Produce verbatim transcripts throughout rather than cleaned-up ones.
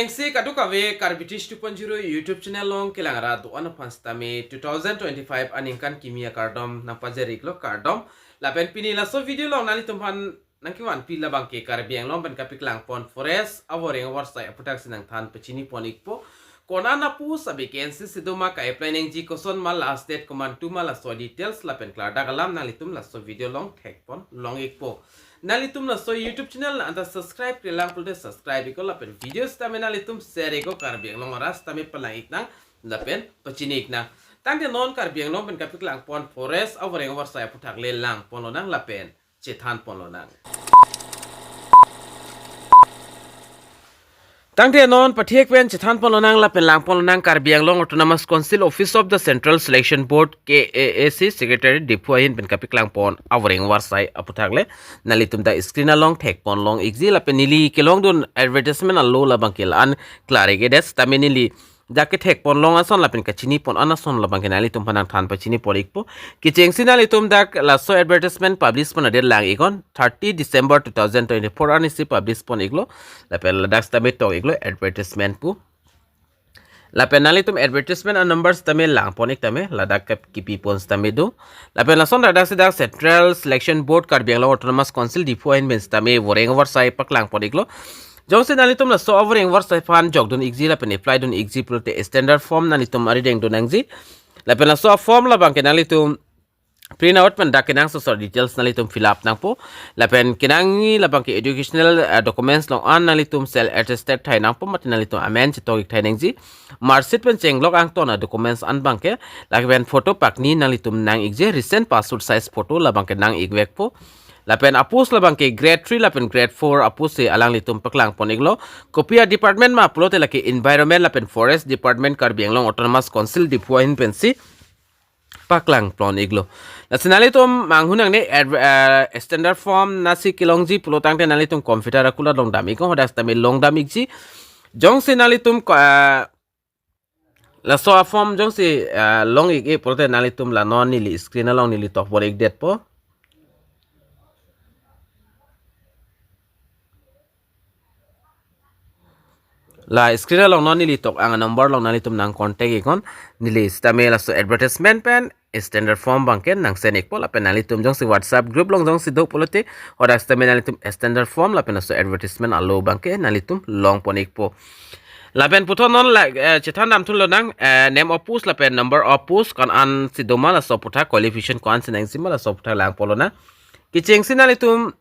Isi kadokave Karbi Tish two point zero YouTube channel along kelang ra do-an aphan sitame two thousand twenty-five aningkan kimi akardom nangpajir-iklo, kardom. Lapen pini laso video along nanglitum aphan nangkevanpi labang ke Karbi Anglong pen kapaklang pon forest avoreng avarsai aphuthak si nangthan pachini pon-ikpo. Konat a-post a-vacancy si doma, ka-apply nangji koson ma, last date komantu ma, laso details lapen klardak alam nanglitum laso video along thek pon long-ikpo. Nanglitum laso YouTube channel anta subscribe-kle lang pulote subscribe-iklo lapen video sitame nanglitum share-iklo, Karbi Anglong arat sitame palang-iknang lapen pachini-iknang. Tangte non Karbi Anglong pen kapaklang pon forest avoreng avarsai aphuthak le lang pon lonang lapen chethan pon lonang. Tangte non pathek pen chethan pon lonang lapen lang pon lonang Karbi Anglong Autonomous Council Office of the Central Selection Board, K A A C, Secretary Diphu ahin pen kapaklang pon avoreng avarsai aphuthak le nanglitum dak screen along thek pon long-ikji lapen neli kelongdun advertisement alo labang ke la-an klar-ik-edet sitame neli dak kethek pon long ason lapen kachini pon an ason labang ke nanglitum aphan nangthan pachini pon-ikpo. Kechengsi nanglitum dak laso advertisement publish pon adet lang-iknon, thirty December two thousand twenty-four arni si publish pon-iklo. Lapen ladak sitame tok-iklo advertisement pu. Lapen nanglitum advertisement a-number sitame lang pon-ik tame, ladak ke kipi pon sitame do. Lapen lason dak si dak Central Selection Board Karbi Anglong Autonomous Council Diphu ahin pen sitame voreng avarsai paklang pon-iklo. Jongsi nanglitum laso avoreng avarsai aphan jokdun-ikji lapen apply dun-ikji pulote standard form nanglitum arideng dun nangji. Lapen laso form labang ke nanglitum print out pen dak kenangsot details nanglitum fill up nangpo. Lapen kenangji labang ke educational, eh, documents along an nanglitum self attested thai nangpo mate nanglitum amen chetok-ik thai nangji. Marksheet pen chenglok angton a-documents an abang ke, lapen photo pakni nanglitum nang-ikji, recent passport size photo labang ke nang-ikvekpo. Lapen a-post labang ke grade three lapen grade four a-post si alanglitum paklang pon-iklo. Kopi a-department ma pulote lake Environment lapen Forest Department, Karbi Anglong Autonomous Council Diphu ahin pensi paklang pon-iklo. Lasi nanglitum manghunang ne adv-, eh, standard form nasi kelongji pulo tangte nanglitum computer akulat along dam-iknon, hadak sitame long dam-ikji. Jongsi nanglitum ko-, eh, laso a-form jongsi, eh, long-ik-e pulote nanglitum la non neli screen along neli tok pon-ikdetpo. La screen along non neli tok ang number along nanglitum nang contact-iknon, neli sitame laso advertisement pen standard form abang ke nang send-ikpo lapen nanglitum jongsi WhatsApp group along jongsi do pulote hadak sitame nanglitum standard form lapen laso advertisement alo abang ke nanglitum long pon-ikpo. Lapen puthot non la, eh, chethan damthu lonang, eh, name of post lapen number of post, ko-an si doma laso aphuthak, qualification ko-an si nangji ma laso aphuthak lang pon lonang. Kechengsi nanglitum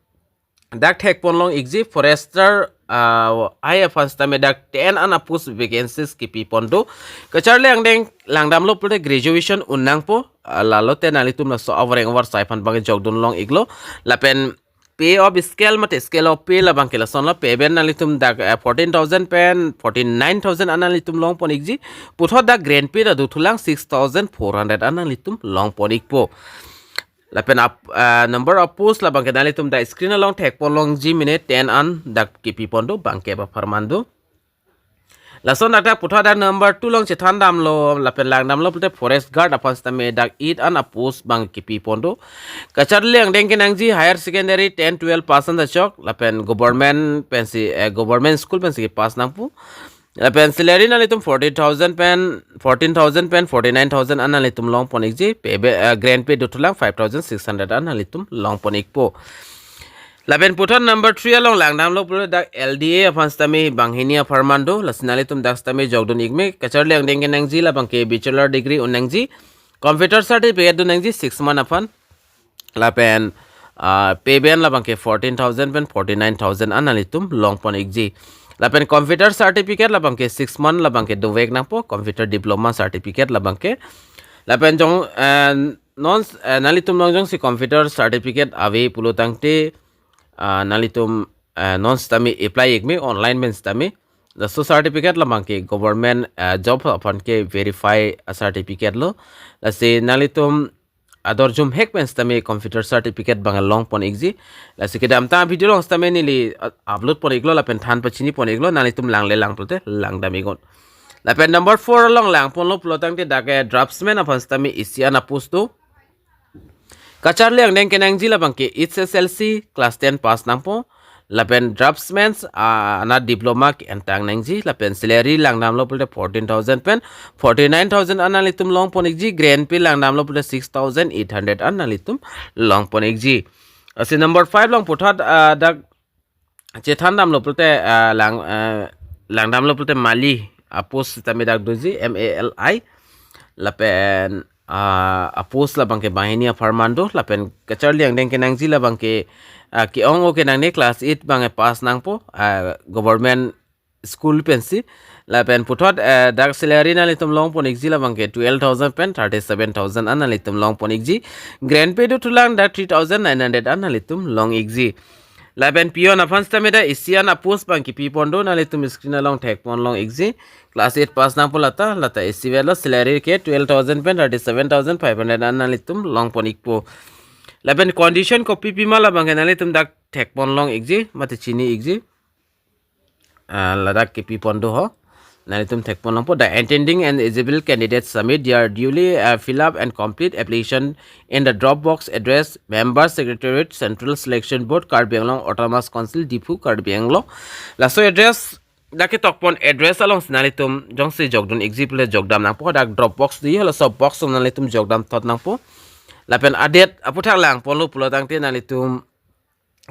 dak thek pon long-ikji, forester, ah, ai aphan sitame dak ten an a-post vacancies kipi pon do. Kacharli angdeng lang damlo pulote graduation un nangpo, ah, lalote nanglitum laso avoreng avarsai aphan abang jokdun long-iklo. Lapen pay of scale mate scale of pay labang ke lasonlo, pay band nanglitum dak, eh, fourteen thousand pen forty-nine thousand an nanglitum long pon-ikji. Puthot dak grade pay ta dothulang, six thousand four hundred an nanglitum long pon-ikpo. Lapen ap-, ah, number of post labang ke nanglitum dak screen along thek pon longji mene, ten an dak kipi pon do, bangkep apharman do. Lason dak puthot dak number two along chethan damlo lapen lang damlo pulote forest guard aphan sitame dak eight an a-post abang kipi pon do. Kacharli angdeng kenangji higher secondary ten twelve pass an ta chok lapen government pensi, eh, government school pensi pass nangpo. Lapen salary nanglitum forty thousand pen, fourteen thousand pen forty-nine thousand an nanglitum long pon-ikji, pay be-, eh, grade pay dothulang, five thousand six hundred an nanglitum long pon-ikpo. Lapen puthot number three along lang damlo pulote dak L D A aphan sitame banghini apharman do, lasi nanglitum dak sitame jokdun-ik me, kacharli angdeng kenangji labang ke bachelor degree un nangji, computer certificate dun nangji six month aphan. Lapen, ah, pay band labang ke fourteen thousand pen forty-nine thousand an nanglitum long pon-ikji. Lapen computer certificate labang ke six month labang ke dovek nangpo, computer diploma certificate labang ke. Lapen jong, eh, non, eh, nanglitum along jongsi computer certificate ave pulo tangte, ah, nanglitum, eh, non sitame apply-ik me, online pen sitame. Laso certificate labang ke government, eh, job aphan ke-verify a-certificate lo. Lasi nanglitum ador jumhek pen sitame computer certificate abang long pon-ikji. Lasi kedamtang video along sitame neli, uh, upload pon-iklo lapen than pachini pon-iklo, nanglitum langle lang pulote lang dam-iknon. Lapen number four along lang ponlo pulo tangte dak, eh, draftsman aphan sitame isi an a-post do. Kacharli angdeng kenangji labang ke H S L C class ten pass nangpo. Lapen draftsman, ah, anat diploma ke-entang nangji. Lapen salary langdamlo pulote fourteen thousand pen forty-nine thousand an nanglitum longpon ikji. Grade pay langdamlo pulote six thousand eight hundred an nanglitum longpon ikji. Lasi number five along puthot, ah, dak chethandamlo pulote, ah, lang, ah, langdamlo pulote mali a-post sitame dak doji, M A L I. Lapen, ah, a-post labangke banghini apharman do, lapen kacharli angdeng kenangji labangke, ah, ke-ong-o kenangne class eight bang pass nangpo, ah, government school pensi. Lapen puthot, eh, dak salary nanglitum longpon ikji labangke twelve thousand pen thirty-seven thousand an nanglitum longpon ikji. Grade pay dothulang dak three thousand nine hundred an nanglitum long ikji. Lapen peon aphan sitame dak isi an a-post bang kipipon do, nanglitum screen along thekpon long ikji. Class eight pass nangpo lata, lata isi avelo, salary ke twelve thousand pen thirty-seven thousand five hundred an nanglitum longpon ikpo. Lapen condition kopi pima labangke nanglitum dak thekpon long ikji, mate chini ikji. Ah, ladak kipipon do ho. Nanglitum thekpon longpo. The intending and eligible candidates submit their duly, uh, fill up and complete application in the drop box address, Member Secretariat, Central Selection Board, Karbi Anglong Autonomous Council, Diphu, Karbi Anglong. Laso address, dak ketokpon address alongsi nanglitum jongsi jokdun ikji pulote jokdam nangpo, dak drop box do, laso box nanglitum jokdam thot nangpo. Lapen a-date aputhak langponlo pulo tangte nanglitum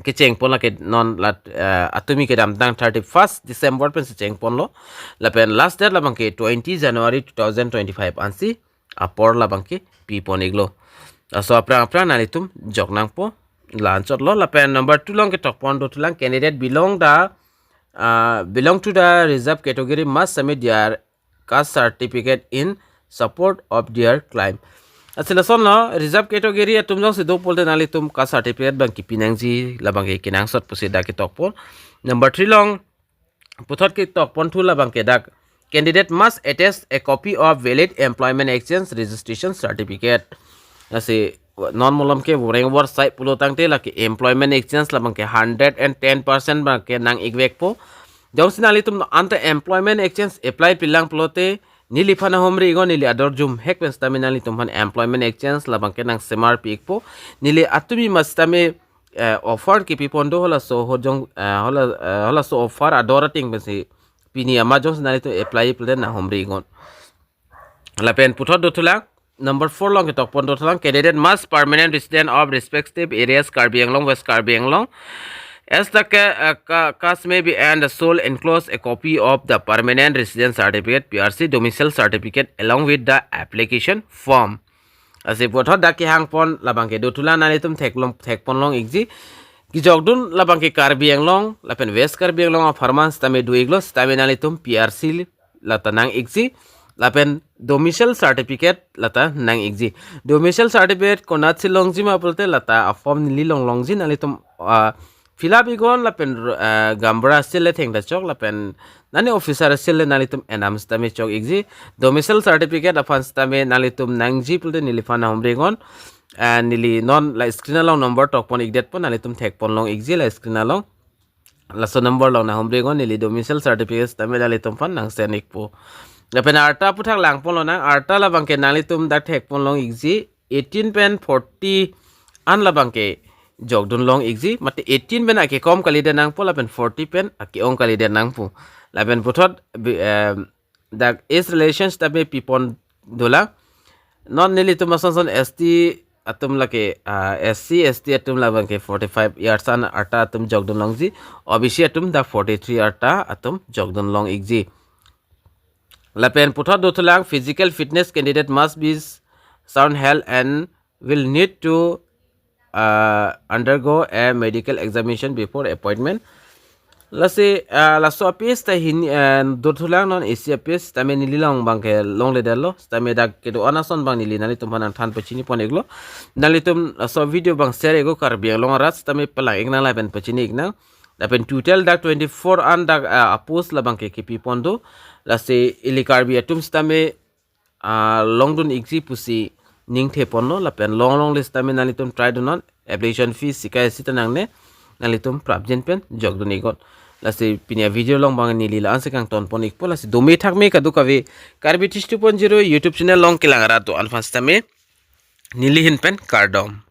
kechengpon lake non lat, eh, atumi kedamtang thirty-first December pensi chengponlo. Lapen last date labangke twenty January two thousand twenty-five ansi apor labangke pipon iklo. Laso aphrang aphrang nanglitum jok nangpo, la-anchotlo. Lapen number two along ketokpon dothulang, candidate belong the, uh, belong to the reserve category must submit their caste certificate in support of their claim. Lasi lasonlo, reserve category atum jongsi do pulote nanglitum caste certificate bang kipi nangji, labangke kenangsot pusi dak ketokpon. Number three along puthot ketokpon thu labangke dak, candidate must attach a copy of valid employment exchange registration certificate. Lasi non malomke voreng vorsai pulo tangte lake employment exchange labangke hundred and ten percent bangke nang-ikvekpo. Jongsi nanglitum anta employment exchange apply pilang pulote neliphan ahomri iknon, neli ador jumhek pen sitame nanglitum aphan employment exchange labangke nangsemarpi ikpo. Neli atumi ma sitame, eh, offer kipipon do, halaso ahut jong, eh, hala, eh, halaso offer ador ateng pensi pini ama jongsi nanglitum apply pulote nanghomri iknon. Lapen puthot dothulang, number four along ketokpon dothulang, candidate must permanent resident of respective areas, Karbi Anglong, West Karbi Anglong, as the ca-, uh, ca-, case may be, and the sole enclose a copy of the permanent resident certificate, P R C, domicile certificate along with the application form. Lasi puthot dak kehangpon labangke dothulang, nanglitum theklong, thekpon long ikji. Kejokdun labangke Karbi Anglong lapen West Karbi Anglong apharman sitame do iklo, sitame nanglitum P R C lata nang-ikji, lapen domicile certificate lata nang-ikji. Domicile certificate konatsi longji ma pulote lata a-form neli along longji, nanglitum, ah, fill up iknon lapen, ah, gaonbura sil le thengta chok lapen nani officer sil le nanglitum enam sitame chok ikji. Domicile certificate aphan sitame nanglitum nangji pulote neliphan ahomri iknon. Ah, neli non la screen along number tokpon ikdetpo, nanglitum thekpon long ikji la screen along. Laso number along nanghomri iknon, neli domicile certificate sitame nanglitum aphan nang-send ikpo. Lapen arta aputhak langpon lonang, arta labangke nanglitum dak thekpon long ikji, eighteen pen forty an labangke jokdun long ikji, mate eighteen pen akekom kalidet nangpo, lapen forty pen ake-ong kalidet nangpo. Lapen puthot bi-, em, dak age relation sitame pipon dolang. Non nelitum ason son S T atum lake, ah, S C, S T atum labangke forty-five years an arta atum jokdun longji, O B C atum dak forty-three arta atum jokdun long ikji. Lapen puthot dothulang, physical fitness candidate must be sound health and will need to, uh, undergo a medical examination before appointment. Lasi, uh, laso a-post ta hini, uh, dothulang, non isi a-post tame neli along bangke longledetlo, tame dak kedo-an ason bang neli nanglitum aphan nangthan pachini pon iklo. Nanglitum laso video bang share iknon, Karbi Anglong arat tame palang iknang lapen pachini iknang. Lapen total dak twenty-four an dak, uh, a-post labangke kipipon do. Lasi ili Karbi atum sitame, ah, longdun ikji pusi ningthe ponlo, lapen long longle sitame nanglitum try dunnon, application fee sika isi ta nangne, nanglitum prapjin pen jokdun iknon. Lasi pini a-video along bang neli la-ansi kangton pon ikpo, lasi dome thakme kadokave Karbi Tish two point zero YouTube channel along kelang arat do-an aphan sitame neli ahin pen kardom.